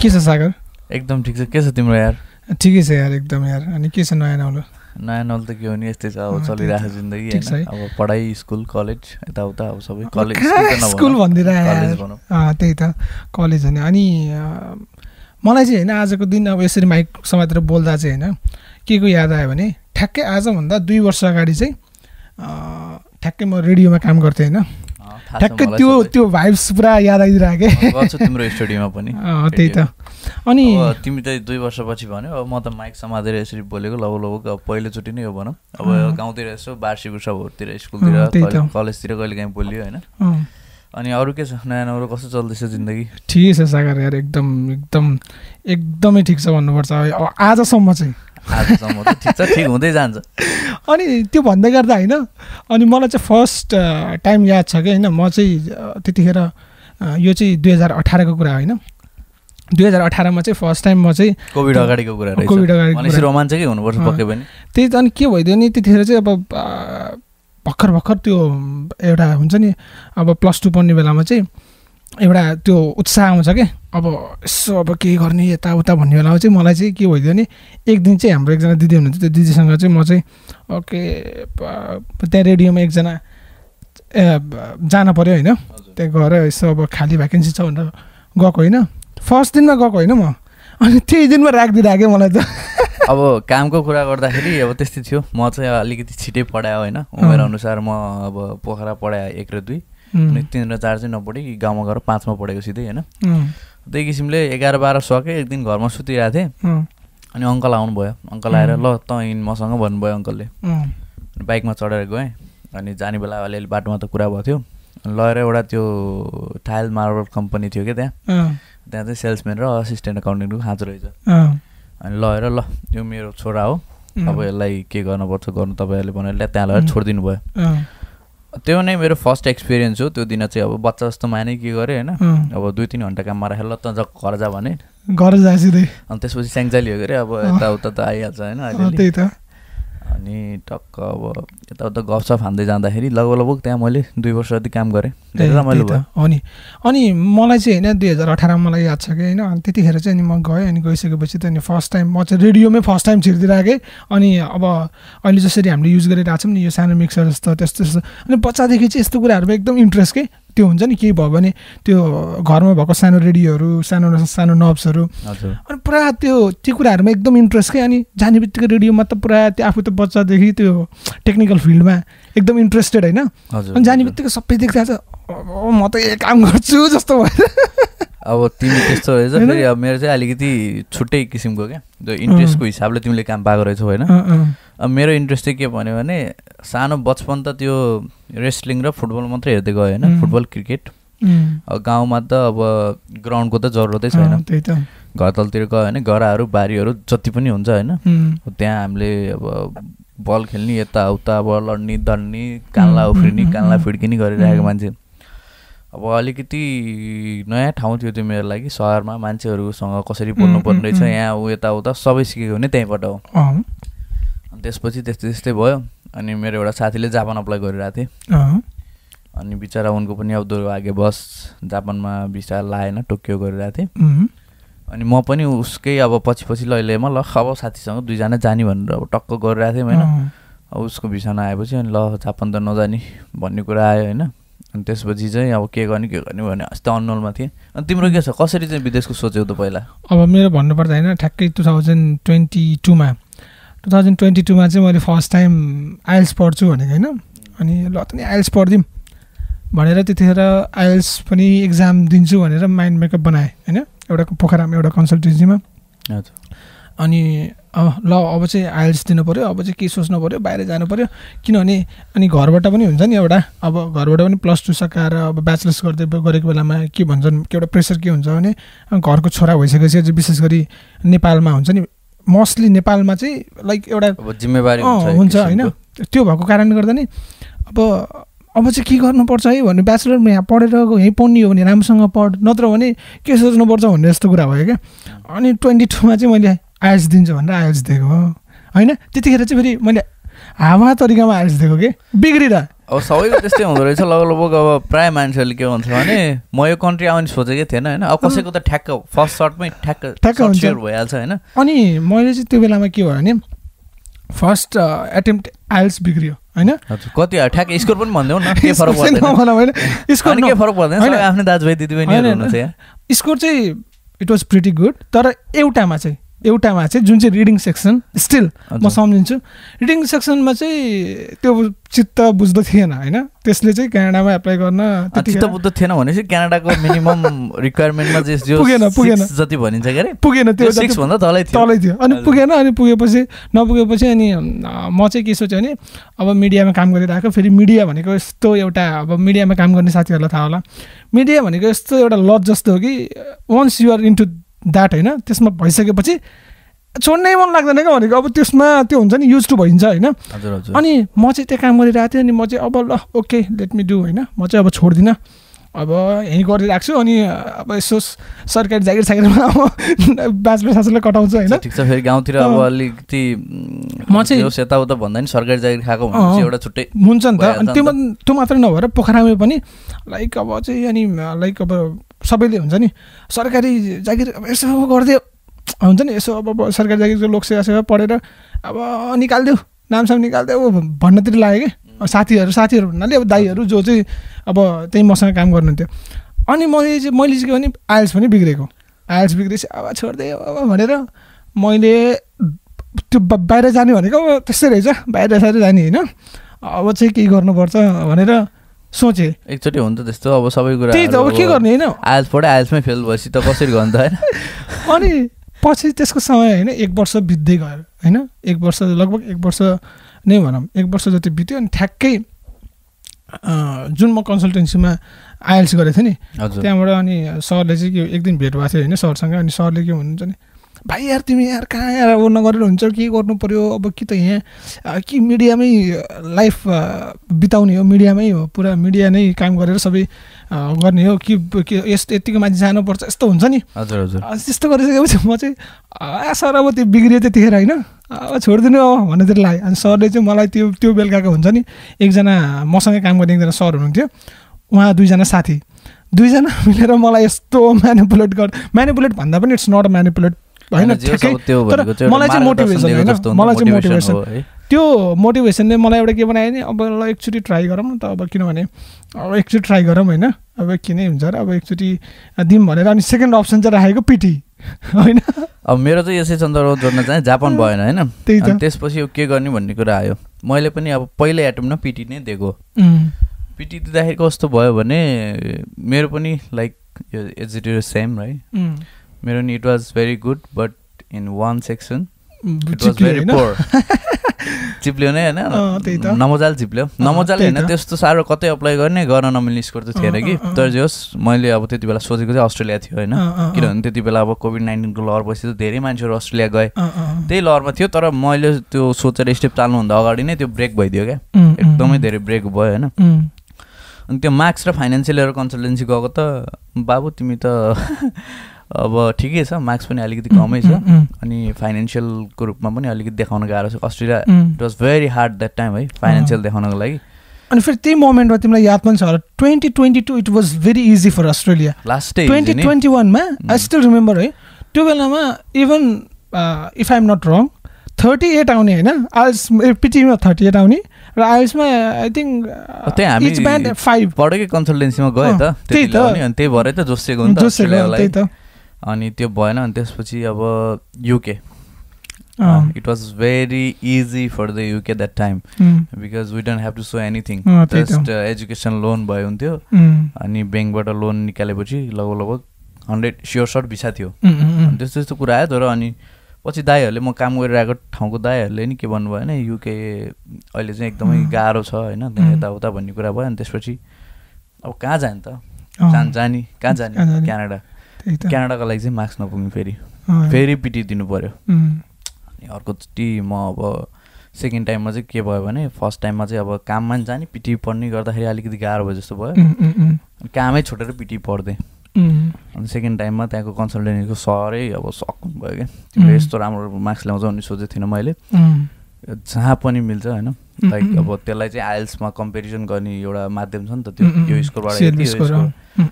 के छ सागर? एकदम ठिक छ। के छ तिम्रो यार? ठिकै छ यार एकदम यार। अनि के छ नयाँ नौलो? नयाँ नौलो त के हो नि, यस्तै छ अब चलिरहेको जिन्दगी हैन। अब पढाइ स्कुल कलेज यताउता अब सबै कलेज स्कुल भन्दिरहेको त्यही त कलेज होइन। अनि मलाई चाहिँ होइन आजको दिन अब यसरी माइक समातेर बोल्दा चाहिँ होइन के को याद आयो भने ठ्याक्कै आजभन्दा 2 वर्ष अगाडि चाहिँ ठ्याक्कै म रेडियोमा काम गर्थेँ होइन। ठ्याक्कै त्यो भाइब्स पुरा याद आइदिरहेको गर्छु तिम्रो स्टुडियोमा पनि। त्यही त। अनि तिमी त 2 वर्षपछि भन्यो, अब म त माइक समातेर यसरी बोलेको लगभग अब पहिलोचोटि नै हो भनौँ। अब गाउँतिर यसो वार्षिक उत्सवहरूतिर स्कुलतिर कलेजतिर कहिले काहीँ बोलियो होइन। अनि अरू के छ नयाँ नौलो, कस्तो चल्दैछ जिन्दगी? ठिकै छ सागर यार एकदमै ठिक छ भन्नुपर्छ आजसम्म चाहिँ। आजसम्म त ठिक छ, ठिक हुँदै जान्छ। अनि त्यो भन्दै गर्दा होइन, अनि मलाई चाहिँ फर्स्ट टाइम याद छ कि होइन, म चाहिँ त्यतिखेर यो चाहिँ 2018 को कुरा होइन। 2018 मा चाहिँ फर्स्ट टाइम म चाहिँ कोभिड अगाडिको कुरा रहेछ। कोभिड अगाडि रोमाञ्चकै हुनुपर्छ पक्कै पनि। त्यही त। अनि के भइदियो नि त्यतिखेर चाहिँ अब भर्खर त्यो एउटा हुन्छ नि अब +2 पढ्ने बेलामा चाहिँ एउटा त्यो उत्साह आउँछ क्या, अब यसो अब के गर्ने यताउता भन्ने बेलामा चाहिँ मलाई चाहिँ के भइदियो नि, एक दिन चाहिँ हाम्रो एकजना दिदी हुनुहुन्थ्यो, त्यो दिदीसँग चाहिँ म चाहिँ ओके त्यहाँ रेडियोमा एकजना जान पऱ्यो होइन। त्यहाँ गएर यसो अब खाली भ्याकेन्सी छ भनेर गएको होइन। फर्स्ट दिनमा गएको होइन म, अनि त्यही दिनमा राखिदिइराखेँ मलाई त। अब कामको कुरा गर्दाखेरि अब त्यस्तै थियो। म चाहिँ अलिकति छिटै पढायो होइन, उमेर अनुसार म अब पोखरा पढाएँ 1 र 2, अनि 3 र 4 चाहिँ नपढेँ, गाउँमा गएर 5 मा पढेको सिधै होइन। त्यही किसिमले 11-12 सकेँ, एक दिन घरमा सुतिरहेको थिएँ, अनि अङ्कल आउनुभयो। अङ्कल आएर ल त हिँड मसँग भन्नुभयो अङ्कलले। बाइकमा चढेर गएँ, अनि जाने बेला अलिअलि बाटोमा त कुरा भएको थियो। लगेर एउटा त्यो टाइल मार्बल कम्पनी थियो क्या त्यहाँ चाहिँ सेल्सम्यान र असिस्टेन्ट अकाउन्टेन्टको खाँचो रहेछ। अनि लगेर ल यो मेरो छोरा हो, अब यसलाई के गर्नुपर्छ गर्नु तपाईँहरूले भनेर त्यहाँ लगेर छोडिदिनु भयो। त्यो नै मेरो फर्स्ट एक्सपिरियन्स हो। त्यो दिन चाहिँ अब बच्चा जस्तो माने के गरेँ होइन, अब 2-3 घन्टा काममा राखेर ल त घर जा भने घर जा सिधै। अनि त्यसपछि स्याङ्जाली हो गरे, अब यताउता त आइहाल्छ होइन अहिले। त्यही त। अनि टक्क अब यताउता गफसफ हान्दै जाँदाखेरि लगभग त्यहाँ मैले 2 वर्ष जति काम गरेँ, धेरै रमाइलो भयो। अनि मलाई चाहिँ होइन 2018 मलाई याद छ कि होइन, अनि त्यतिखेर चाहिँ अनि म गएँ। अनि गइसकेपछि त अनि फर्स्ट टाइम म चाहिँ रेडियोमै फर्स्ट टाइम छिर्दिरहेँ। अनि अब अहिले जसरी हामीले युज गरिरहेको छौँ नि यो सानो मिक्सर जस्तो त्यस्तो, अनि बच्चादेखि चाहिँ यस्तो कुराहरूमा एकदम इन्ट्रेस्ट के त्यो हुन्छ नि, केही भयो भने त्यो घरमा भएको सानो रेडियोहरू सानो नब्सहरू, अनि पुरा त्यो कुराहरूमा एकदम इन्ट्रेस्ट के। अनि जाने बित्तिकै रेडियोमा त पुरा त्यो आफू त बच्चादेखि त्यो टेक्निकल फिल्डमा एकदम इन्ट्रेस्टेड होइन। अनि जाने बित्तिकै सबै देख्दा चाहिँ म त यही काम गर्छु जस्तो भयो। अब तिमी त्यस्तो रहेछ, फेरि अब मेरो चाहिँ अलिकति छुट्टै किसिमको क्या, त्यो इन्ट्रेस्टको हिसाबले तिमीले काम पाएको रहेछौ होइन। अब मेरो इन्ट्रेस्ट चाहिँ के भन्यो भने सानो बचपन त त्यो रेस्लिङ र फुटबल मात्रै हेर्दै गयो होइन, फुटबल क्रिकेट। अब गाउँमा त अब ग्राउन्डको त जरुरतै छैन, घरतलतिर गयो भने गराहरू बारीहरू जति पनि हुन्छ होइन, त्यहाँ हामीले अब बल खेल्ने यताउता अब लड्ने दड्ने कान्ला उफ्रिने कान्ला फिड्किने गरिरहेको मान्छे। अब अलिकति नयाँ ठाउँ थियो त्यो मेरो लागि, सहरमा मान्छेहरूसँग कसरी बोल्नु पर्ने रहेछ यहाँ यताउता सबै सिकेको नै त्यहीँबाट हो। अनि त्यसपछि त्यस्तै भयो। अनि मेरो एउटा साथीले जापान अप्लाई गरिरहेको थिएँ, अनि बिचरा उनको पनि अब दुर्भाग्यवश जापानमा भिसा लागेन, टोकियो गरिरहेको थिएँ। अनि म पनि उसकै अब पछि लैलेमा ल अब साथीसँग 2 जना जाने भनेर अब टक्क गरिरहेको थिएँ होइन। अब उसको भिसा नआएपछि अनि ल जापान त नजाने भन्ने कुरा आयो होइन। अनि त्यसपछि चाहिँ अब के गर्ने भने अस्ति अननोलमा थिएँ। अनि तिम्रो के छ, कसरी चाहिँ विदेशको सोच्यौ त पहिला? अब मेरो भन्नुपर्दा होइन ठ्याक्कै 2022 मा चाहिँ मैले फर्स्ट टाइम आइएल्स पढ्छु भनेको होइन। अनि ल त नि आइएल्स पढिदिउँ भनेर त्यतिखेर आइएल्स पनि एक्जाम दिन्छु भनेर माइन्ड मेकअप बनाएँ होइन, एउटा पोखरामा एउटा कन्सल्टेन्सीमा। अनि ल अब चाहिँ आइएल्स दिनु पऱ्यो, अब चाहिँ के सोच्नु पऱ्यो, बाहिर जानु पऱ्यो किनभने अनि घरबाट पनि हुन्छ नि एउटा, अब घरबाट पनि +2 सकाएर अब ब्याचलर्स गरेको बेलामा के भन्छन् एउटा प्रेसर के हुन्छ भने घरको छोरा भइसकेपछि विशेष गरी नेपालमा हुन्छ नि, मोस्टली नेपालमा चाहिँ लाइक एउटा जिम्मेवारी हुन्छ होइन। त्यो भएको कारणले गर्दा नि अब चाहिँ के गर्नुपर्छ है भन्ने, ब्याचलरमा यहाँ पढेर यहीँ पढ्ने हो भने राम्रोसँग पढ, नत्र भने के सोच्नुपर्छ भन्ने जस्तो कुरा भयो क्या। अनि 22 मा चाहिँ मैले आइएल्स दिन्छु भनेर आइएल्स दिएको होइन। त्यतिखेर चाहिँ फेरि मैले हावा तरिकामा आइएल्स दिएको कि बिग्रिरह अब सबैको त्यस्तै हुँदो रहेछ लगभग। अब प्रायः मान्छेहरूले के भन्छ भने म यो कन्ट्री आउने सोचेकै थिएन होइन, अब कसैको त ठ्याक्क फर्स्ट सर्टमै ठ्याक्क सेयर भइहाल्छ होइन। अनि मैले चाहिँ त्यो बेलामा के भयो भने फर्स्ट एटेम्प्ट आइल्स बिग्रियो होइन। कति ठ्याक्क स्कोर पनि भनिदेऊ न, के फरक पर्दैन स्कोर के फरक पर्दैन, आफ्नो दाजुभाइ दिदीबहिनीहरू हुनुहुन्छ यहाँ। स्कोर चाहिँ इट वाज प्रिटी गुड, तर एउटामा चाहिँ जुन चाहिँ रिडिङ सेक्सन स्टिल म सम्झिन्छु, रिडिङ सेक्सनमा चाहिँ त्यो चित्त बुझ्दो थिएन होइन। त्यसले चाहिँ क्यानाडामा एप्लाई गर्न चित्त बुझ्दो थिएन भनेपछि क्यानाडाको मिनिमम रिक्वायरमेन्टमा पुगेन जति भनिन्छ के अरे पुगेन, त्यो 6 भन्दा तलै थियो। अनि पुगेन, अनि नपुगेपछि अनि म चाहिँ के सोचेँ भने अब मिडियामा काम गरिरहेको, फेरि मिडिया भनेको यस्तो एउटा, अब मिडियामा काम गर्ने साथीहरूलाई थाहा होला, मिडिया भनेको यस्तो एउटा लज जस्तो हो कि वन्स युआर इन्टु द्याट होइन, त्यसमा भइसकेपछि छोड्नै मन लाग्दैन क्या भनेको। अब त्यसमा त्यो हुन्छ नि, युज टु भइन्छ होइन। अनि म चाहिँ त्यो काम गरिरहेको थिएँ, अनि म चाहिँ अब ल ओके लेट मी डु होइन, म चाहिँ अब छोड्दिनँ, अब यहीँ गरिरहेको छु। अनि अब यसो सरकारी जागिर सागिरमा अब ब्याचलर सासुलाई कटाउँछु होइन। ठिक छ, फेरि गाउँतिर अब अलिकति म चाहिँ यताउता भन्दा नि सरकारी जागिर खाएको भनेपछि एउटा छुट्टै हुन्छ नि त। अनि त्यो मात्र नभएर पोखरामै पनि लाइक अब चाहिँ अनि लाइक अब सबैले हुन्छ नि सरकारी जागिर यसो गरिदियो हुन्छ नि, यसो अब सरकारी जागिरको लोकसेवा पढेर अब निकालिदेऊ, नामसाम निकालिदेऊ भन्नतिर लाग्यो कि साथीहरू भन्नाले अब दाईहरू जो चाहिँ अब त्यही मसँग काम गर्नुहुन्थ्यो। अनि मैले चाहिँ के भने आइल्स पनि बिग्रेको, आइल्स बिग्रेपछि अब छोडिदियो अब भनेर मैले त्यो बाहिर जाने भनेको अब त्यस्तै रहेछ, बाहिर जाने होइन, अब चाहिँ केही गर्नुपर्छ भनेर सोचेँ। एकचोटि हुन्छ त्यस्तो अब सबै कुरा, त्यही त अब के गर्ने होइन, आइल्स पढे आइल्समै फेल भएपछि त कसरी गर्नु त होइन। अनि पछि त्यसको समय होइन 1 वर्ष बित्दै गयो होइन, 1 वर्ष लगभग 1 वर्ष नै भनौँ, 1 वर्ष जति बित्यो। अनि ठ्याक्कै जुन म कन्सल्टेन्सीमा आइएल्स गरेको थिएँ नि त्यहाँबाट अनि सरले चाहिँ के एक दिन भेट भएको थियो होइन सरसँग। अनि सरले के भन्नुहुन्छ नि, भाइ यार तिमी यार कहाँ यार वो नगरेर हुन्छ, के गर्नु पऱ्यो अब, कि त यहाँ कि मिडियामै लाइफ बिताउने हो, मिडियामै हो, पुरा मिडिया नै काम गरेर सबै गर्ने हो कि यतिको मान्छे जानुपर्छ, यस्तो हुन्छ नि। हजुर हजुर, त्यस्तो गरिसकेपछि म चाहिँ सर अब त्यो बिग्रियो त्यतिखेर होइन, अब छोडिदिनु अब भन्नेतिर लाग्यो। अनि सरले चाहिँ मलाई त्यो बेलुकाको हुन्छ नि, एकजना मसँगै काम गर्ने एकजना सर हुनुहुन्थ्यो, उहाँ 2जना साथी, 2जना मिलेर मलाई यस्तो म्यानिपुलेट भन्दा पनि इट्स नट अ म्यानिपुलेट होइन, तर मलाई चाहिँ मोटिभेसन होइन, मलाई चाहिँ मोटिभेसन, त्यो मोटिभेसनले मलाई एउटा के बनायो भने अब ल एकचोटि ट्राई गरौँ न त, अब किनभने अब एकचोटि ट्राई गरौँ होइन, अब किनै हुन्छ र अब एकचोटि दिउँ भनेर। अनि सेकेन्ड अप्सन चाहिँ राखेको पिटी होइन। अब मेरो चाहिँ यसै सन्दर्भमा जोड्न चाहिँ जापान भएन होइन, अनि त्यसपछि के गर्ने भन्ने कुरा आयो। मैले पनि अब पहिलो एटेम्पमा पिटी नै दिएको, पिटी दिँदाखेरि कस्तो भयो भने मेरो पनि लाइक इज इट सेम है, मेरो नि it was very good but in one section it was very poor. चिप्ल्यो नै होइन, नमजाले चिप्ल्यो, नमजाले होइन त्यस्तो साह्रो कतै अप्लाई गर्न नमिल्ने स्कोर त थिएन कि। तर जे होस् मैले अब त्यति बेला सोचेको चाहिँ अस्ट्रेलिया थियो होइन, किनभने त्यति बेला अब कोभिड-19को लहर पछि त धेरै मान्छेहरू अस्ट्रेलिया गए, त्यही लहरमा थियो। तर मैले त्यो सोचेर स्टेप चाल्नुभन्दा अगाडि नै त्यो ब्रेक भइदियो क्या, एकदमै धेरै ब्रेक भयो होइन। अनि त्यो मार्क्स र फाइनेन्सियल कन्सल्टेन्सी गएको त बाबु तिमी त अब ठिकै छ, मार्क्स पनि अलिकति कमै छ अनि फाइनेन्सियलको रूपमा पनि अलिकति देखाउन गाह्रो छ। Australia it was very hard that time है फाइनेन्सियल देखाउनको लागि। अनि फेरि त्यही मोमेन्टमा तिमीलाई याद पनि छ होला 2022 it was very easy for Australia. Last 2021 मा आई स्टिल रिमेम्बर है, त्यो बेलामा even if I am not wrong 38 आउने होइन, आइल्स पिटीमा 38 आउने र आइल्समा आई थिङ्क इच ब्यान्ड 5 पढेकै कन्सल्टेन्सीमा गयो त, त्यही त अनि त्यही भएर त जोसेको नि त अस्ट्रेलियालाई। अनि त्यो भएन, अनि त्यसपछि अब UK it was very easy for the UK that time because we don't have to show anything, just education loan भयो हुन्थ्यो। अनि ब्याङ्कबाट लोन निकालेपछि लगभग 100 स्योर सर्ट भिसा थियो, त्यस्तो त्यस्तो कुरा आयो। तर अनि पछि दाइहरूले म काम गरिरहेको ठाउँको दाइहरूले नि के भन्नुभयो भने युके अहिले चाहिँ एकदमै गाह्रो छ होइन, त्यहाँ यताउता भन्ने कुरा भयो। अनि त्यसपछि अब कहाँ जाने त, जाने कहाँ जाने, क्यानाडाको लागि चाहिँ मार्क्स नपुग्ने, फेरि पिटी दिनु पऱ्यो। अनि अर्कोचोटि म अब सेकेन्ड टाइममा चाहिँ के भयो भने फर्स्ट टाइममा चाहिँ अब काममा नि जाने, पिटी पढ्ने गर्दाखेरि अलिकति गाह्रो भयो जस्तो भयो, कामै छोडेर पिटी पढ्दै। अनि सेकेन्ड टाइममा त्यहाँको कन्सल्टेन्सीको सरै अब सक्नु भयो क्या, तिमीले यस्तो राम्रो मार्क्स ल्याउँछ भन्ने सोचेको थिइनँ मैले, जहाँ पनि मिल्छ होइन। लाइक अब त्यसलाई चाहिँ आइएल्समा कम्पेरिजन गर्ने एउटा माध्यम छ नि त त्यो यो स्कोरबाट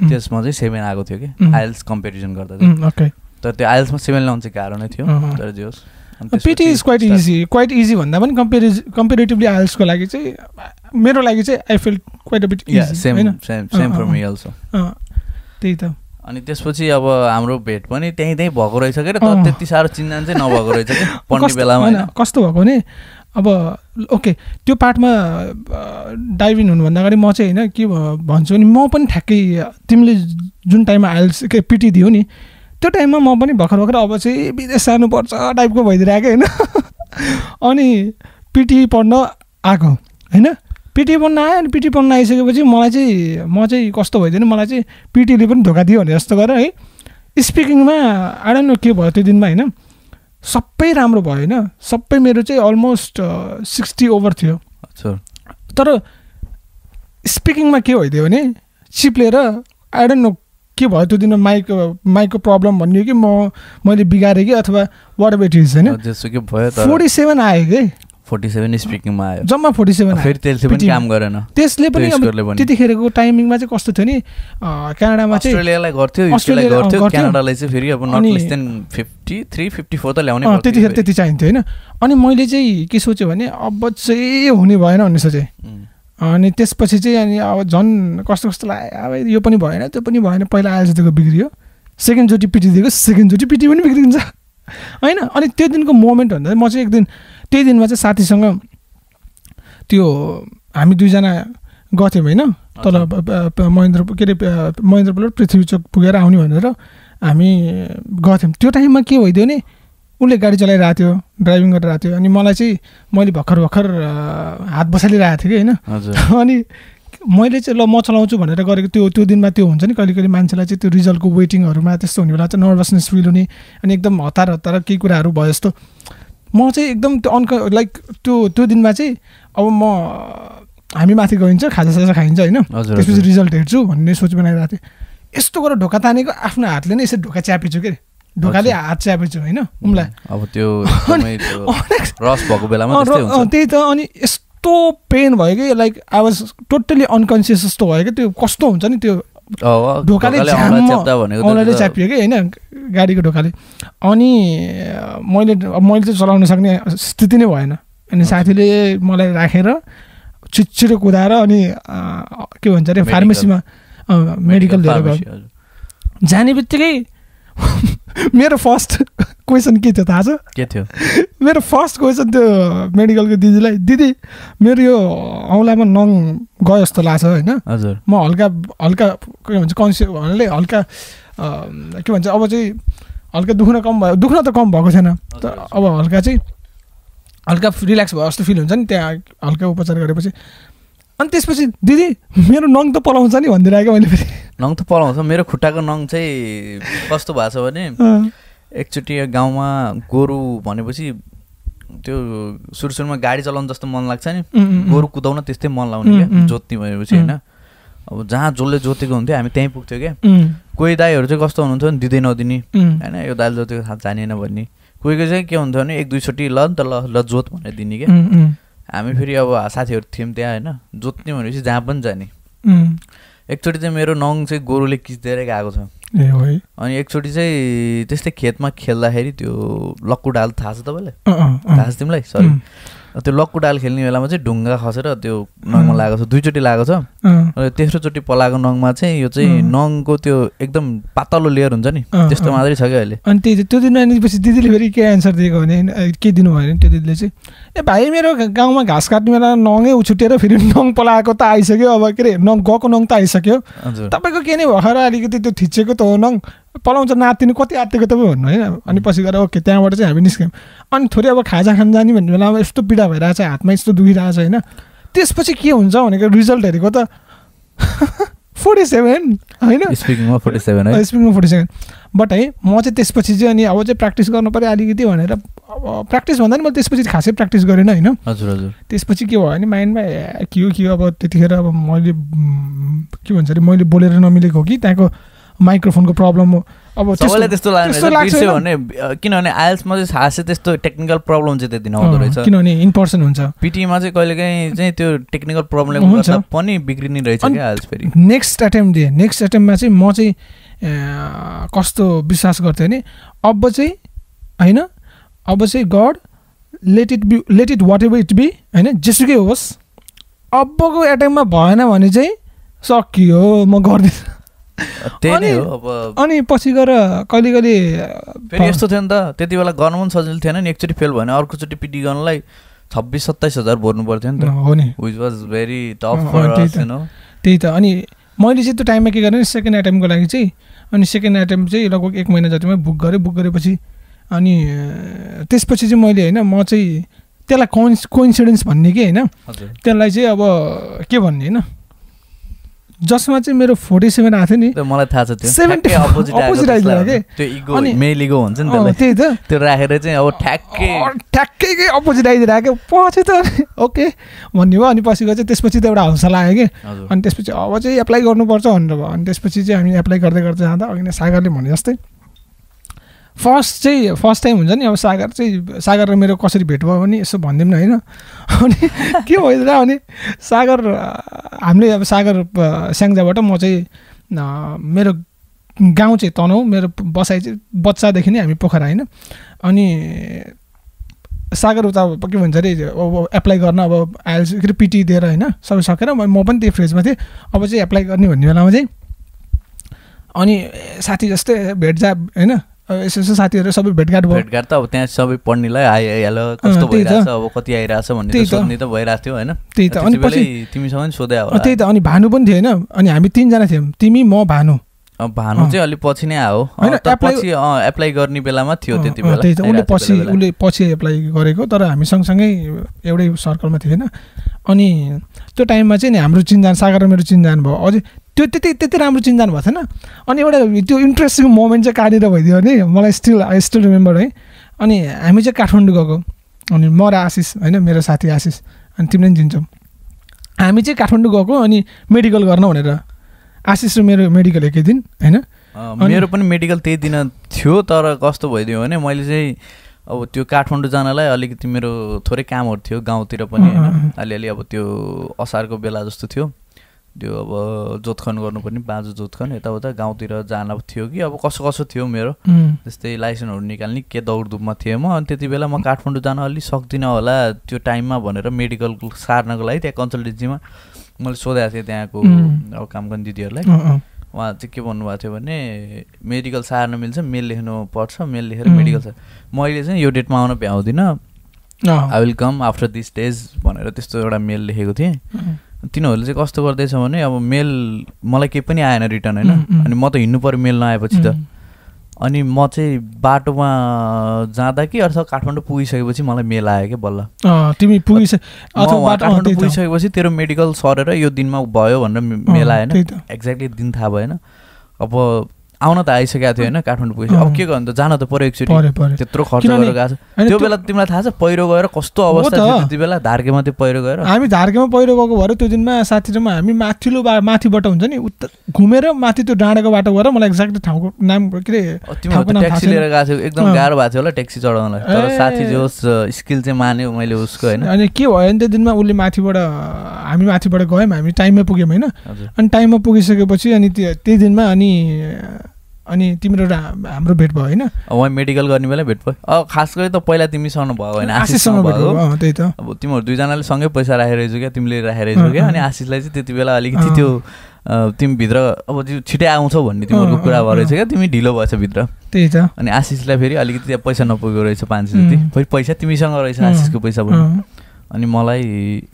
त्यसमा चाहिँ 7 आएको थियो कि आइएल्स कम्पेरिजन गर्दा चाहिँ तर त्यो आइएल्समा 7 ल्याउनु चाहिँ गाह्रो नै थियो तर जे होस् पिटी इज क्वाइट इजी भन्दा पनि कम्पेरिटिभली आइएल्सको लागि चाहिँ मेरो लागि चाहिँ I feel quite a bit easy same for me also त्यही त अनि त्यसपछि अब हाम्रो भेट पनि त्यहीँ भएको रहेछ के तर त्यति साह्रो चिन्जान चाहिँ नभएको रहेछ कि पढ्ने बेलामा होइन कस्तो भएको भने अब ओके त्यो पार्टमा डाइभ इन हुनुभन्दा अगाडि म चाहिँ होइन के भन्छु भने म पनि ठ्याक्कै तिमीले जुन टाइममा आइएल्स के पिटी दियो नि त्यो टाइममा म पनि भर्खर अब चाहिँ विदेश जानुपर्छ टाइपको भइदिरहेको होइन अनि पिटी पढ्न आएको होइन पिटी पढ्न आयो अनि पिटी पढ्न आइसकेपछि म चाहिँ कस्तो भइदियो मलाई चाहिँ पिटीले पनि धोका दियो भने जस्तो गरेर है स्पिकिङमा आएर न के भयो त्यो दिनमा होइन सबै राम्रो भयो होइन सबै मेरो चाहिँ अलमोस्ट 60 ओभर थियो तर स्पिकिङमा के भइदियो भने चिप्लेर आएर न के भयो त्यो दिनमा माइकको प्रब्लम भन्यो कि मैले बिगारेँ कि अथवा वाट एभर इट इज होइन 47 आयो कि 47 स्पिकिङमा आयो जम्मा 47 फेरि त्यसले पनि काम गरेन त्यसले पनि अब त्यतिखेरको टाइमिङमा चाहिँ कस्तो थियो नि क्यानाडामा चाहिँ अस्ट्रेलियालाई गर्थ्यो क्यानाडालाई चाहिँ फेरि अब नट लेस देन 53 54 त ल्याउने भयो त्यतिखेर त्यति चाहिन्थ्यो होइन अनि मैले चाहिँ के सोचेँ भने अब चाहिँ हुने भएन भन्ने सोचेँ अनि त्यसपछि चाहिँ अनि अब झन् कस्तो लाग्यो अब यो पनि भएन त्यो पनि भएन पहिला आइएल्स दिएको बिग्रियो सेकेन्डचोटि पिटी दिएको सेकेन्डचोटि पिटी पनि बिग्रिन्छ होइन अनि त्यो दिनको मोमेन्ट भन्दा म चाहिँ एक दिन त्यही दिनमा चाहिँ साथीसँग त्यो हामी दुईजना गथ्यौँ होइन तल महेन्द्र के अरे महेन्द्रपुर पृथ्वी चोक पुगेर आउने भनेर हामी गथ्यौँ त्यो टाइममा के भइदियो नि उसले गाडी चलाइरहेको थियो ड्राइभिङ गरिरहेको थियो अनि मलाई चाहिँ मैले भर्खर हात बसालिरहेको थिएँ कि होइन अनि मैले चाहिँ ल म चलाउँछु भनेर गरेको त्यो दिनमा त्यो हुन्छ नि कहिले मान्छेलाई चाहिँ त्यो रिजल्टको वेटिङहरूमा त्यस्तो हुने बेला चाहिँ नर्भसनेस फिल हुने अनि एकदम हतार केही कुराहरू भयो जस्तो म चाहिँ एकदम त्यो लाइक त्यो दिनमा चाहिँ अब हामी माथि गइन्छ खाजासाजा खाइन्छ होइन त्यसपछि रिजल्ट हेर्छु भन्ने सोच बनाइरहेको थिएँ यस्तो गरेर ढोका तानेको आफ्नो हातले नै यसरी ढोका च्यापेछु के ढोकाले हात च्यापेछु होइन उमलाई अब त्यो रस भएको बेलामा त्यही त अनि यस्तो पेन भयो कि like I was totally unconscious जस्तो भयो कि त्यो कस्तो हुन्छ नि त्यो ढोकाले औँलाले च्यापियो कि होइन गाडीको ढोकाले अनि मैले चाहिँ चलाउन सक्ने स्थिति नै भएन अनि साथीले मलाई राखेर छिटो कुदाएर अनि के भन्छ अरे फार्मेसीमा मेडिकल लिएर गयो जाने बित्तिकै मेरो फर्स्ट क्वेसन के थियो थाहा छ के थियो मेरो फर्स्ट क्वेसन त्यो मेडिकलको दिदीलाई दिदी मेरो यो औँलामा नङ गयो जस्तो लाग्छ होइन म हल्का के भन्छ कन्सियस भन्नाले हल्का के भन्छ अब चाहिँ हल्का दुख्न त कम भएको छैन अब हल्का रिल्याक्स भयो जस्तो फिल हुन्छ नि त्यहाँ हल्का उपचार गरेपछि अनि त्यसपछि दिदी मेरो नङ त पलाउँछ नि भनिदिरहेको मैले फेरि नङ त पलाउँछ मेरो खुट्टाको नङ चाहिँ कस्तो भएको छ भने एकचोटि गाउँमा गोरु भनेपछि त्यो सुरुमा गाडी चलाउनु जस्तो मन लाग्छ नि गोरु कुदाउन त्यस्तै मन लाउने क्या जोत्ने भएपछि होइन अब जहाँ जसले जोतेको हुन्थ्यो हामी त्यहीँ पुग्थ्यो क्या कोही दाईहरू चाहिँ कस्तो हुनुहुन्थ्यो नि दिँदै नदिने होइन यो दाइले जोतेको थाहा जानिएन भन्ने कोहीको चाहिँ के हुन्थ्यो भने 1-2 चोटि ल नि त ल जोत भनेर दिने क्या हामी फेरि अब साथीहरू थियौँ त्यहाँ होइन जोत्ने भनेपछि जहाँ पनि जाने एकचोटि चाहिँ मेरो नङ चाहिँ गोरुले किच्दै गएको छ अनि एकचोटि चाहिँ त्यस्तै खेतमा खेल्दाखेरि त्यो लक्कु डाल थाहा छ तपाईँलाई थाहा छ तिमीलाई सरी त्यो लक्कु डाल खेल्ने बेलामा चाहिँ ढुङ्गा खसेर त्यो नङमा लागेको छ 2 चोटि लागेको छ र तेस्रो चोटि पलाएको नङमा चाहिँ यो चाहिँ नङको त्यो एकदम पातलो लेयर हुन्छ नि त्यस्तो मात्रै छ क्या अहिले अनि त्यो दिन पछि दिदीले फेरि के एन्सर दिएको भने के दिनु भयो भने त्यो दिदीले चाहिँ ए भाइ मेरो गाउँमा घाँस काट्ने बेला नङै उछुटेर फेरि नङ पलाएको त आइसक्यो अब के अरे गएको नङ त आइसक्यो तपाईँको के नै भर्खर अलिकति त्यो थिचेको त हो नङ पलाउँछ नातिनु कति आत्तिएको तपाईँ भन्नु होइन अनि पछि गएर ओके त्यहाँबाट चाहिँ हामी निस्क्यौँ अनि थोरै अब खाजा खान जाने भन्ने बेलामा यस्तो पीडा भइरहेको छ हातमा यस्तो दुखिरहेको छ होइन त्यसपछि के हुन्छ भनेको रिजल्ट हेरेको त 47 होइन स्पिकिङमा 47 बट है म चाहिँ त्यसपछि चाहिँ अनि अब चाहिँ प्र्याक्टिस गर्नु पऱ्यो अलिकति भनेर प्र्याक्टिस भन्दा नि मैले त्यसपछि खासै प्र्याक्टिस गरेन होइन हजुर त्यसपछि के भयो भने माइन्डमा के हो अब त्यतिखेर अब मैले के भन्छ अरे मैले बोलेर नमिलेको हो कि त्यहाँको माइक्रोफोनको प्रब्लम अब सबैलाई त्यस्तो लाग्छ भने किनभने आइएल्समा चाहिँ खासै त्यस्तो टेक्निकल प्रब्लम चाहिँ त्यति नहुँदो रहेछ किनभने इन पर्सन हुन्छ पिटीमा चाहिँ कहिलेकाहीँ चाहिँ त्यो टेक्निकल प्रब्लम गर्दा पनि बिग्रिने रहेछ क्या आइएल्स फेरि नेक्स्ट एटेम्पमा चाहिँ म चाहिँ कस्तो विश्वास गर्थेँ भने अब चाहिँ होइन अब चाहिँ God let it whatever it be होइन जेसुकै होस् अबको एटेम्पमा भएन भने चाहिँ सकियो म गर्दिनँ अनि पछि गएर कहिले फेरि यस्तो थियो नि त त्यति बेला गर्नु पनि सजिलो थिएन नि एकचोटि फेल भने अर्कोचोटि पिटी गर्नलाई 26-27 भर्नु पर्थ्यो नि त हो नि which was very tough for us you know त्यही त अनि मैले चाहिँ त्यो टाइममा के गरेँ सेकेन्ड एटेम्पको लागि चाहिँ अनि सेकेन्ड एटेम्प चाहिँ लगभग 1 महिना जतिमा बुक गरेपछि अनि त्यसपछि चाहिँ मैले होइन म चाहिँ त्यसलाई कोइन्सिडेन्स भन्ने कि होइन त्यसलाई चाहिँ अब के भन्ने होइन जसमा चाहिँ मेरो 47 आएको थियो नि मलाई थाहा छ त्यो 70 अपोजिट आइदियो त्यो इगो मेल इगो हुन्छ नि त्यसलाई त्यही त त्यो राखेर चाहिँ अब ठ्याक्कै अपोजिट आइदिरहेको पछि त ओके भन्ने भयो अनि पछि चाहिँ त्यसपछि त एउटा हौसला आयो कि अनि त्यसपछि अब चाहिँ एप्लाई गर्नुपर्छ भनेर भयो अनि त्यसपछि चाहिँ हामी एप्लाई गर्दै जाँदा अघि नै सागरले भने जस्तै फर्स्ट टाइम हुन्छ नि अब सागर र मेरो कसरी भेट भयो भने यसो भनिदिउँ न होइन अनि के भइदिएर भने सागर हामीले अब सागर स्याङ्जाबाट म चाहिँ मेरो गाउँ चाहिँ तनहुँ मेरो बसाइ चाहिँ बच्चादेखि नै हामी पोखरा होइन अनि सागर उता के भन्छ अरे अब एप्लाई गर्न अब आइएल्स के अरे पिटी दिएर होइन सबै सकेर म पनि त्यही फेजमा थिएँ अब चाहिँ एप्लाई गर्ने भन्ने बेलामा चाहिँ अनि साथी जस्तै भेटजा होइन यसो साथीहरू सबै भेटघाट त अब त्यहाँ सबै पढ्नेलाई आइहाल्यो कस्तो भइरहेछ अब कति आइरहेछ भन्ने सोध्ने त भइरहेको थियो होइन त्यही त अनि पछि तिमीसँग नि सोधे होला त्यही त अनि भानु पनि थियो होइन अनि हामी 3 जना थियौँ तिमी म भानु भानु चाहिँ अलि पछि नै आयो पछि एप्लाई गर्ने बेलामा थियो त्यति बेला त्यही त उसले पछि एप्लाई गरेको तर हामी सँगसँगै एउटै सर्कलमा थियो होइन अनि त्यो टाइममा चाहिँ नि हाम्रो चिन्जान सागर र मेरो चिन्जान भयो अझै त्यो त्यति राम्रो चिन्जान भएको थिएन अनि एउटा त्यो इन्ट्रेस्टिङ मोमेन्ट चाहिँ कहाँनिर भइदियो भने मलाई आई स्टिल रिमेम्बर है अनि हामी चाहिँ काठमाडौँ गएको अनि म र आशिष होइन मेरो साथी आशिष अनि तिमीले पनि चिन्छौ हामी चाहिँ काठमाडौँ गएको अनि मेडिकल गर्न भनेर आशिष र मेरो मेडिकल एकै दिन होइन मेरो पनि मेडिकल त्यही दिन थियो तर कस्तो भइदियो भने मैले चाहिँ अब त्यो काठमाडौँ जानलाई अलिकति मेरो थोरै कामहरू थियो गाउँतिर पनि होइन अलिअलि अब त्यो असारको बेला जस्तो थियो त्यो अब जोतखन गर्नुपर्ने बाँझो जोतखन यताउता गाउँतिर जान थियो कि अब कसो थियो मेरो त्यस्तै लाइसेन्सहरू निकाल्ने के दौडधुपमा थिएँ म अनि त्यति बेला म काठमाडौँ जान अलिक सक्दिनँ होला त्यो टाइममा भनेर मेडिकल सार्नको लागि त्यहाँ कन्सल्टेन्सीमा मैले सोधेको थिएँ त्यहाँको अब काम गर्ने दिदीहरूलाई उहाँ चाहिँ के भन्नुभएको थियो भने मेडिकल सार्न मिल्छ मेल लेख्नु पर्छ मेल लेखेर मेडिकल सार मैले चाहिँ यो डेटमा आउन भ्याउँदिनँ I will come after this days भनेर त्यस्तो एउटा मेल लेखेको थिएँ तिनीहरूले चाहिँ कस्तो गर्दैछ भने अब मेल मलाई केही पनि आएन रिटर्न होइन अनि म त हिँड्नु पऱ्यो मेल नआएपछि त अनि म चाहिँ बाटोमा जाँदा कि अथवा काठमाडौँ पुगिसकेपछि मलाई मेल आयो क्या बल्ल तिमी काठमाडौँ पुगिसकेपछि तेरो मेडिकल सरेर यो दिनमा भयो भनेर मेल आएन एक्ज्याक्टली दिन थाहा भएन अब आउन त आइसकेको थियो होइन काठमाडौँ पुगेपछि अब के गर्नु त जान त पऱ्यो एकचोटि त्यत्रो खर्च गरेर गएको छ त्यो बेला तिमीलाई थाहा छ पहिरो गएर कस्तो अवस्था थियो त्यति बेला धार्केमा त्यो पहिरो गएर हामी धार्केमा पहिरो गएको भएर त्यो दिनमा साथी र हामी माथिबाट हुन्छ नि घुमेर माथि त्यो डाँडाको बाटो गएर मलाई एक्ज्याक्ट ठाउँको नाम के अरे ट्याक्सी लिएर गएको थियो एकदम गाह्रो भएको थियो होला ट्याक्सी चढाउनलाई तर साथी जो स्किल चाहिँ मान्यो मैले उसको होइन अनि के भयो भने त्यो दिनमा उसले माथिबाट हामी माथिबाट गयौँ हामी टाइममा पुग्यौँ होइन अनि टाइममा पुगिसकेपछि अनि त्यही दिनमा अनि तिम्रो र हाम्रो भेट भयो होइन उहाँ मेडिकल गर्ने बेला भेट भयो अब खास गरी त पहिला तिमीसँग भयो होइन आशिषसँग भयो त्यही त अब तिमीहरू दुईजनाले सँगै पैसा राखेर क्या तिमीले राखेर क्या अनि आशिषलाई चाहिँ त्यति बेला अलिकति त्यो तिमीभित्र अब छिटै आउँछौ भन्ने तिमीहरूको कुरा भयो रहेछ क्या तिमी ढिलो भएछ भित्र त्यही त अनि आशिषलाई फेरि अलिकति त्यहाँ पैसा नपुगेको रहेछ 500 जति फेरि पैसा तिमीसँग रहेछ आशिषको पैसा पनि अनि मलाई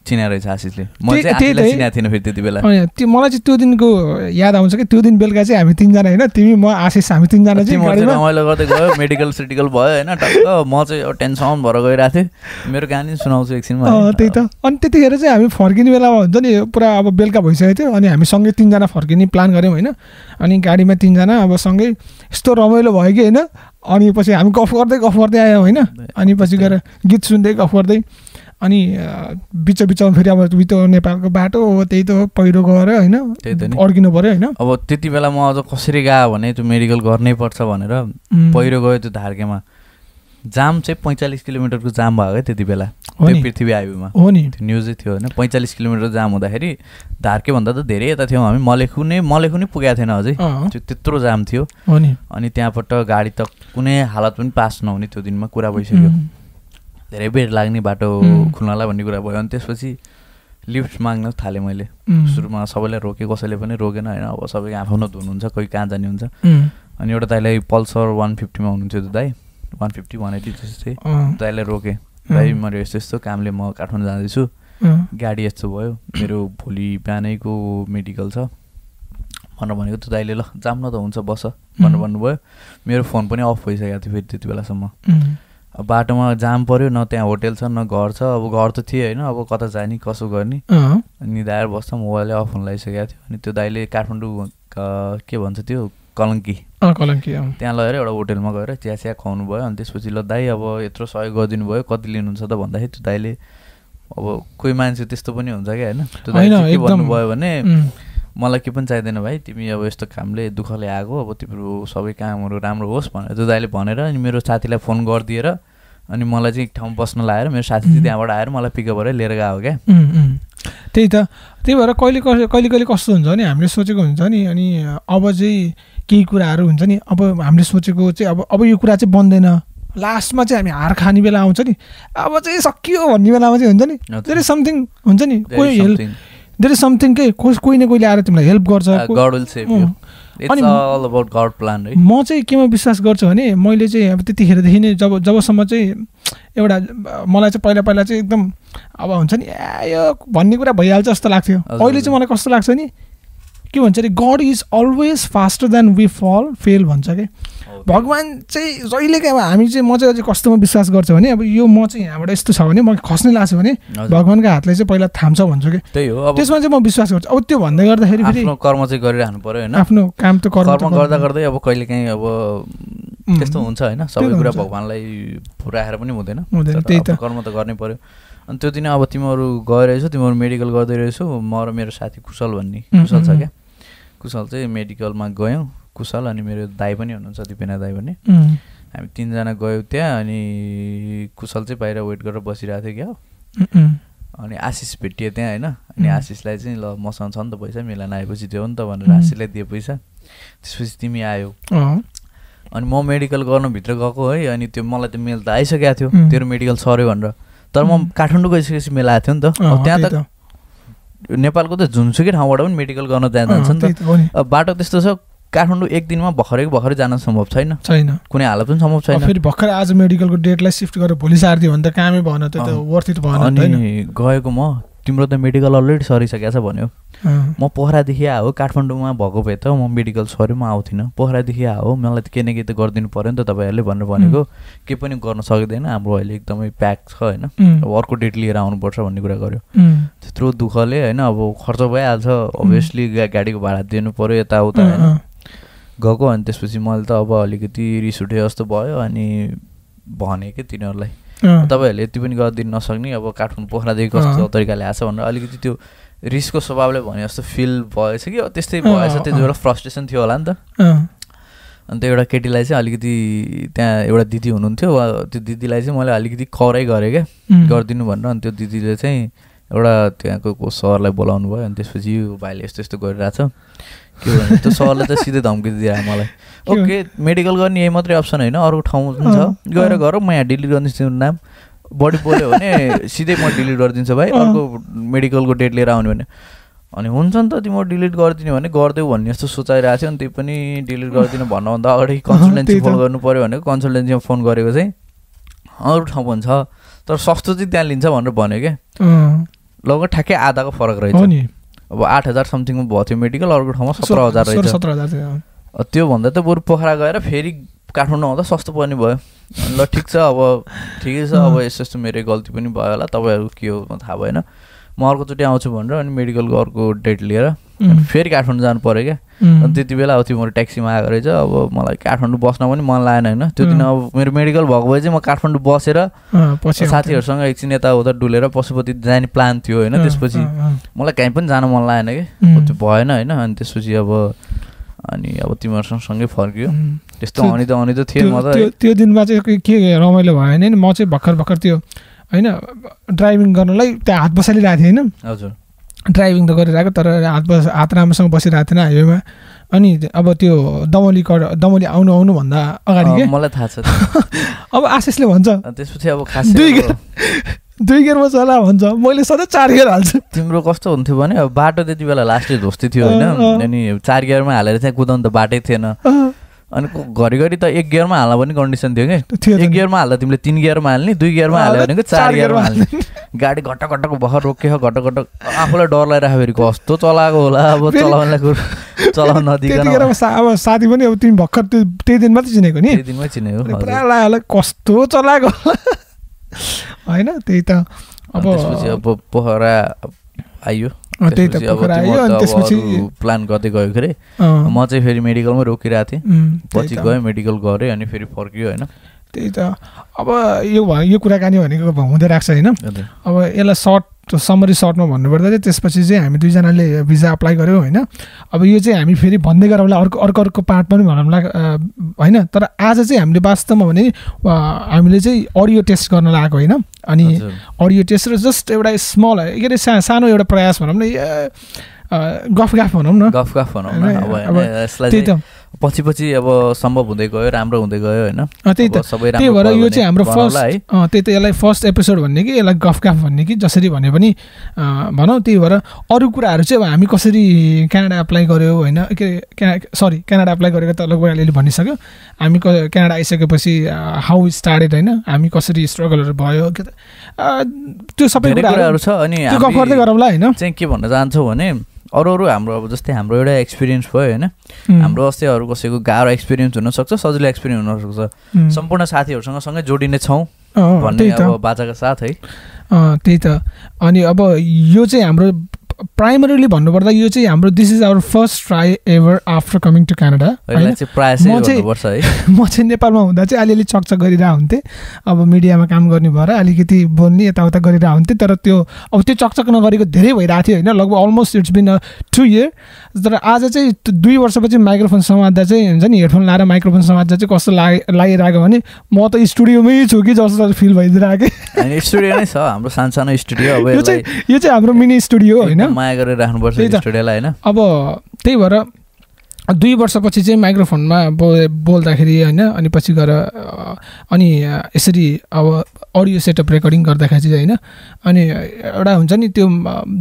चिना रहेछ आशिषले म चाहिँ आशिषलाई चिनाएको थिएन फेरि त्यति बेला मलाई चाहिँ त्यो दिनको याद आउँछ कि त्यो दिन बेलुका चाहिँ हामी 3 जना होइन तिमी म आशिष हामी 3 जना चाहिँ रमाइलो गर्दै गयो मेडिकल सेडिकल भयो होइन टक्क म चाहिँ टेन्सन भएर गइरहेको थिएँ मेरो कहानी सुनाउँछु एकछिनमा त्यही त अनि त्यतिखेर चाहिँ हामी फर्किने बेलामा हुन्छ नि पुरा अब बेलुका भइसकेको थियो अनि हामी सँगै 3 जना फर्किने प्लान गऱ्यौँ होइन अनि गाडीमा 3 जना अब सँगै यस्तो रमाइलो भयो कि होइन अनि पछि हामी गफ गर्दै आयौँ होइन अनि पछि गएर गीत सुन्दै गफ गर्दै अनि बिचमा फेरि अब नेपालको बाटो हो त्यही त हो पहिरो गएर होइन अड्किनु पऱ्यो होइन अब त्यति बेला म अझ कसरी गयो भने त्यो मेडिकल गर्नै पर्छ भनेर पहिरो गयो त्यो धार्केमा जाम चाहिँ 45 किलोमिटरको जाम भयो क्या त्यति बेला त्यो पृथ्वी हाइवेमा हो नि त्यो न्युजै थियो होइन 45 किलोमिटर जाम हुँदाखेरि धार्केभन्दा त धेरै यता थियौँ हामी मलेखु नै पुगेको थिएन अझै त्यो त्यत्रो जाम थियो अनि त्यहाँबाट गाडी त कुनै हालत पनि पास नहुने त्यो दिनमा कुरा भइसक्यो धेरै बेर लाग्ने बाटो खुल्नला भन्ने कुरा भयो अनि त्यसपछि लिफ्ट माग्न थालेँ मैले सुरुमा सबैलाई रोकेँ कसैले पनि रोकेन होइन अब सबैको आफू धुनुहुन्छ कोही कहाँ जाने हुन्छ अनि एउटा दाइलाई पल्सर 150 मा हुनुहुन्थ्यो त्यो दाइ 150 180 जस्तो चाहिँ दाइलाई रोकेँ दाइ मेरो यस्तो यस्तो कामले म काठमाडौँ जाँदैछु गाडी यस्तो भयो मेरो भोलि बिहानैको मेडिकल छ भनेर भनेको त्यो दाइले ल जाम न त हुन्छ बस भनेर भन्नुभयो मेरो फोन पनि अफ भइसकेको थियो फेरि त्यति बेलासम्म बाटोमा जाम पऱ्यो न त्यहाँ होटेल छ न घर छ अब घर त थिएँ होइन अब कता जाने कसो गर्ने अनि दाइहरू बस्छ मोबाइलले अफ हुन लागिसकेको थियो अनि त्यो दाइले काठमाडौँ के भन्छ त्यो कलङ्की त्यहाँ लगेर एउटा होटेलमा गएर चिया खुवाउनु भयो अनि त्यसपछि ल दाइ अब यत्रो सहयोग गरिदिनु भयो कति लिनुहुन्छ त भन्दाखेरि त्यो दाइले अब कोही मान्छे त्यस्तो पनि हुन्छ क्या होइन त्यो दाइले के भन्नुभयो भने मलाई के पनि चाहिँदैन भाइ तिमी अब यस्तो कामले दुःखले आएको अब तिम्रो सबै कामहरू राम्रो होस् भनेर त्यो दाइले भनेर अनि मेरो साथीलाई फोन गरिदिएर अनि मलाई चाहिँ एक ठाउँमा बस्न लाएर मेरो साथी चाहिँ त्यहाँबाट आएर मलाई पिकअप गरेर लिएर गयो क्या त्यही भएर कहिले कस्तो हुन्छ नि हामीले सोचेको हुन्छ नि अनि अब चाहिँ केही कुराहरू हुन्छ नि अब हामीले सोचेको चाहिँ अब यो कुरा चाहिँ बन्दैन लास्टमा चाहिँ हामी हार खाने बेला आउँछ नि अब चाहिँ सकियो भन्ने बेलामा चाहिँ हुन्छ नि देयर इज समथिङ हुन्छ नि कोही हेल्प देयर इज समथिङ के कोही न कोहीले आएर तिमीलाई हेल्प गर्छ अनि म चाहिँ केमा विश्वास गर्छु भने मैले चाहिँ अब त्यतिखेरदेखि नै जबसम्म चाहिँ एउटा मलाई चाहिँ पहिला चाहिँ एकदम अब हुन्छ नि यो भन्ने कुरा भइहाल्छ जस्तो लाग्थ्यो अहिले चाहिँ मलाई कस्तो लाग्छ नि के भन्छ अरे God is always faster than we fail भन्छ कि भगवान् चाहिँ जहिलेकै अब हामी चाहिँ म चाहिँ अझै कस्तोमा विश्वास गर्छु भने अब यो म चाहिँ यहाँबाट यस्तो छ भने म खस्नै लाग्छु भने भगवान्को हातले चाहिँ पहिला थाम्छ भन्छु कि त्यही हो त्यसमा चाहिँ म विश्वास गर्छु अब त्यो भन्दै गर्दाखेरि फेरि आफ्नो कर्म चाहिँ गरिरहनु पर्यो होइन आफ्नो काम त कर्म गर्दै अब कहिलेकाहीँ अब त्यस्तो हुन्छ होइन सबै कुरा भगवान्लाई पुऱ्याएर पनि हुँदैन कर्म त गर्नै पर्यो अनि त्यो दिन अब तिमीहरू गइरहेछौ तिमीहरू मेडिकल गर्दै रहेछौ म र मेरो साथी कुशल भन्ने कुशल छ क्या कुशल चाहिँ मेडिकलमा गयौँ कुशल अनि मेरो दाइ पनि हुनुहुन्छ दिपेना दाइ भन्ने हामी तीनजना गयौँ त्यहाँ अनि कुशल चाहिँ बाहिर वेट गरेर बसिरहेको थियो क्या अनि आशिष भेटियो त्यहाँ होइन अनि आशिषलाई चाहिँ ल मसँग छ नि त पैसा मिलान आएपछि त्यो हो नि त भनेर आशिषलाई दियो पैसा त्यसपछि तिमी आयो अनि म मेडिकल गर्नुभित्र गएको है अनि त्यो मलाई त मेल त आइसकेको थियो तेरो मेडिकल सर्यो भनेर तर म काठमाडौँ गइसकेपछि मेल आएको थियो नि त त्यहाँ त नेपालको त जुनसुकै ठाउँबाट पनि मेडिकल गर्न जान्छ नि त बाटो त्यस्तो छ काठमाडौँ एक दिनमा भर्खरै जान सम्भव छैन कुनै हालत पनि सम्भव छैन फेरि भर्खर आज मेडिकलको डेटलाई शिफ्ट गरेर भोलि सार्दियो भने त कामै भएन त्यो त वर्थ इट भएन अनि गएको म तिम्रो त मेडिकल अलरेडी सरिसकेको छ भन्यो म पोखरादेखि आयो काठमाडौँमा भएको भए त म मेडिकल सरी म आउँथिनँ पोखरादेखि आयो मलाई त केही न केही त गरिदिनु पऱ्यो नि त तपाईँहरूले भनेर भनेको केही पनि गर्न सकिँदैन हाम्रो अहिले एकदमै प्याक छ होइन अब अर्को डेट लिएर आउनुपर्छ भन्ने कुरा गर्यो त्यत्रो दुःखले होइन अब खर्च भइहाल्छ अभियसली गाडीको भाडा दिनु पऱ्यो यताउता होइन गएको अनि त्यसपछि मैले त अब अलिकति रिस उठे जस्तो भयो अनि भने कि तिनीहरूलाई तपाईँहरूले यति पनि गरिदिनु नसक्ने अब काठमाडौँ पोखरादेखि कस्तो तरिकाले आएको छ भनेर अलिकति त्यो रिसको स्वभावले भने जस्तो फिल भएछ कि त्यस्तै भएछ त्यति बेला फ्रस्ट्रेसन थियो होला नि त अनि त्यो एउटा केटीलाई चाहिँ अलिकति त्यहाँ एउटा दिदी हुनुहुन्थ्यो त्यो दिदीलाई चाहिँ मैले अलिकति करै गरेँ क्या गरिदिनु भनेर अनि त्यो दिदीले चाहिँ एउटा त्यहाँको सरलाई बोलाउनु भयो अनि त्यसपछि यो भाइले यस्तो यस्तो गरिरहेछ के भन्नु त्यो सरले त सिधै धम्की दिइरहेको मलाई ओके मेडिकल गर्ने यही मात्रै अप्सन होइन अरू ठाउँ छ गएर गर म यहाँ डिलिट गरिदिन्छु नाम बढी बोल्यो भने सिधै म डिलिट गरिदिन्छु भाइ अर्को मेडिकलको डेट लिएर आउने भने अनि हुन्छ नि त तिम्रो डिलिट गरिदिने भने गरिदेऊ भन्ने जस्तो सोचाइरहेको थियो अनि त्यही पनि डिलिट गरिदिनु भन्नुभन्दा अगाडि कन्सल्टेन्सी फोन गर्नु पऱ्यो भनेको कन्सल्टेन्सीमा फोन गरेको चाहिँ अरू ठाउँ पनि छ तर सस्तो चाहिँ त्यहाँ लिन्छ भनेर भन्यो क्या लगभग ठ्याक्कै आधाको फरक रहेछ अब 8,000 समथिङमा भएको थियो मेडिकल अर्को ठाउँमा 17,000 रहेछ त्योभन्दा त बरु पोखरा गएर फेरि काठमाडौँ आउँदा सस्तो पर्ने भयो ल ठिक छ अब ठिकै छ अब यस्तो यस्तो मेरो गल्ती पनि भयो होला तपाईँहरू के हो थाहा भएन म अर्कोचोटि आउँछु भनेर अनि मेडिकलको अर्को डेट लिएर फेरि काठमाडौँ जानु पऱ्यो क्या अनि त्यति बेला अब तिम्रो ट्याक्सीमा आएको रहेछ अब मलाई काठमाडौँ बस्न पनि मन लागेन होइन त्यो दिन अब मेरो मेडिकल भएको भए चाहिँ म काठमाडौँ बसेर साथीहरूसँग एकछिन यताउता डुलेर पशुपति जाने प्लान थियो होइन त्यसपछि मलाई कहीँ पनि जान मन लागेन कि त्यो भएन होइन अनि त्यसपछि अब तिमीहरूसँग सँगै फर्कियो त्यस्तो आउने त थिएँ म त त्यो दिनमा चाहिँ के रमाइलो भएन नि म चाहिँ भर्खर त्यो होइन ड्राइभिङ गर्नलाई त्यहाँ हात बसालिरहेको थिएँ होइन हजुर ड्राइभिङ त गरिरहेको तर हात राम्रोसँग बसिरहेको थिएन हाइवेमा अनि अब त्यो दमोली आउनु भन्दा अगाडि के मलाई थाहा छ अब आशिषले भन्छ त्यसपछि अब खास 2 गियरमा चला भन्छ मैले सधैँ 4 गियर हाल्छु तिम्रो कस्तो हुन्थ्यो भने अब बाटो त्यति बेला लास्टै ध्वस्ती थियो होइन अनि 4 गियरमा हालेर चाहिँ कुदाउनु त बाटै थिएन अनि घरिघरि त 1 गियरमा हाल्न पनि कन्डिसन थियो कि 1 गियरमा हाल्दा तिमीले 3 गियरमा हाल्ने 2 गियरमा हाल्यो भनेको 4 गियरमा हाल्ने गाडी घट्टको भर्खर रोकियो घट्टको आफूलाई डर लागिरहेको फेरि कस्तो चलाएको होला अब चलाउन नदिकन अब साथी पनि अब तिमी भर्खर त्यही दिन मात्रै चिनेको नि त्यही दिनमै चिनेको पुरा लाग्यो कस्तो चलाएको होइन त्यही त अब त्यसपछि अब पोखरा आइयो त्यही त पोखरा आयो अनि त्यसपछि प्लान गर्दै गयो के अरे म चाहिँ फेरि मेडिकलमै रोकिरहेको थिएँ पछि गएँ मेडिकल गरेँ अनि फेरि फर्कियो होइन त्यही त अब यो कुराकानी भनेको हुँदै राख्छ होइन अब यसलाई समरी सर्टमा भन्नुपर्दा चाहिँ त्यसपछि चाहिँ हामी दुईजनाले भिजा अप्लाई गऱ्यौँ होइन अब यो चाहिँ हामी फेरि भन्दै गरौँला अर्को पार्ट पनि भनौँला होइन तर आज चाहिँ हामीले वास्तवमा भने हामीले चाहिँ अडियो टेस्ट गर्न लागेको होइन अनि अडियो टेस्ट र जस्ट एउटा स्मल के अरे सानो एउटा प्रयास भनौँ न गफ भनौँ न त्यही त पछि अब सम्भव हुँदै गयो राम्रो हुँदै गयो होइन त्यही त त्यही भएर यो चाहिँ हाम्रो फर्स्ट त्यही त यसलाई फर्स्ट एपिसोड भन्ने कि यसलाई गफ भन्ने कि जसरी भने पनि भनौँ त्यही भएर अरू कुराहरू चाहिँ अब हामी कसरी क्यानाडा अप्लाई गऱ्यो होइन क्यानाडा अप्लाई गरेको त लगभग अलिअलि भनिसक्यो हामी क्यानाडा आइसकेपछि हाउ स्टार्टेड होइन हामी कसरी स्ट्रगलहरू भयो त्यो सबै कुराहरू छ अनि गफ गर्दै गरौँला होइन चाहिँ के भन्न चाहन्छौँ भने अरू हाम्रो अब जस्तै हाम्रो एउटा एक्सपिरियन्स भयो होइन हाम्रो अस्ति अरू कसैको गाह्रो एक्सपिरियन्स हुनसक्छ सजिलो एक्सपिरियन्स हुनसक्छ सम्पूर्ण साथीहरूसँग सँगै जोडिने छौँ भन्ने अब बाचाका साथ है त्यही त अनि अब यो चाहिँ हाम्रो प्राइमरीली भन्नुपर्दा यो चाहिँ हाम्रो this is our first try ever after coming to Canada म चाहिँ नेपालमा हुँदा चाहिँ अलिअलि चकचक गरिरहेको हुन्थेँ अब मिडियामा काम गर्ने भएर अलिकति बोल्ने यताउता गरिरहेको हुन्थेँ तर त्यो चकचक नगरेको धेरै भइरहेको थियो होइन लगभग अलमोस्ट इट्स बिन 2 इयर तर आज चाहिँ 2 वर्षपछि माइक्रोफोन समात्दा चाहिँ हुन्छ नि हेडफोन लाएर माइक्रोफोन समात्दा चाहिँ कस्तो लागिरहेको भने म त स्टुडियोमै छु कि जस्तो फिल भइदिरहेको स्टुडियो नै छ हाम्रो सानो स्टुडियो अब यो चाहिँ हाम्रो मिनी स्टुडियो होइन माया गरेर राख्नुपर्छ स्टुडियोलाई होइन अब त्यही भएर 2 वर्षपछि चाहिँ माइक्रोफोनमा बोल्दाखेरि होइन अनि पछि गएर अनि यसरी अब अडियो सेटअप रेकर्डिङ गर्दाखेरि चाहिँ होइन अनि एउटा हुन्छ नि त्यो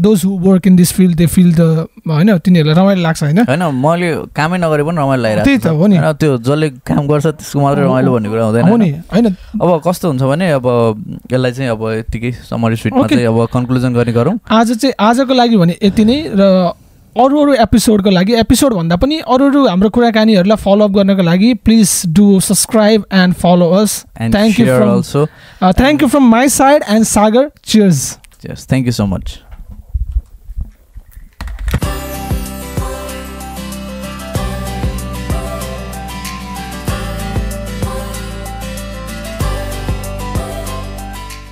those who work in this field they feel the होइन तिनीहरूलाई रमाइलो लाग्छ होइन मैले कामै नगरे पनि रमाइलो लागिरहेको त्यही त हो नि त्यो जसले काम गर्छ त्यसको मात्रै रमाइलो भन्ने कुरा हुँदैन हो नि होइन अब कस्तो हुन्छ भने अब यसलाई चाहिँ अब यतिकै समरी स्विटमा चाहिँ अब कन्क्लुजन गर्ने गरौँ आजको लागि भने यति नै र अरू एपिसोडको लागि एपिसोड भन्दा पनि अरू हाम्रो कुराकानीहरूलाई फलोअप गर्नको लागि please do subscribe and follow us thank you from my side and Sagar cheers thank you so much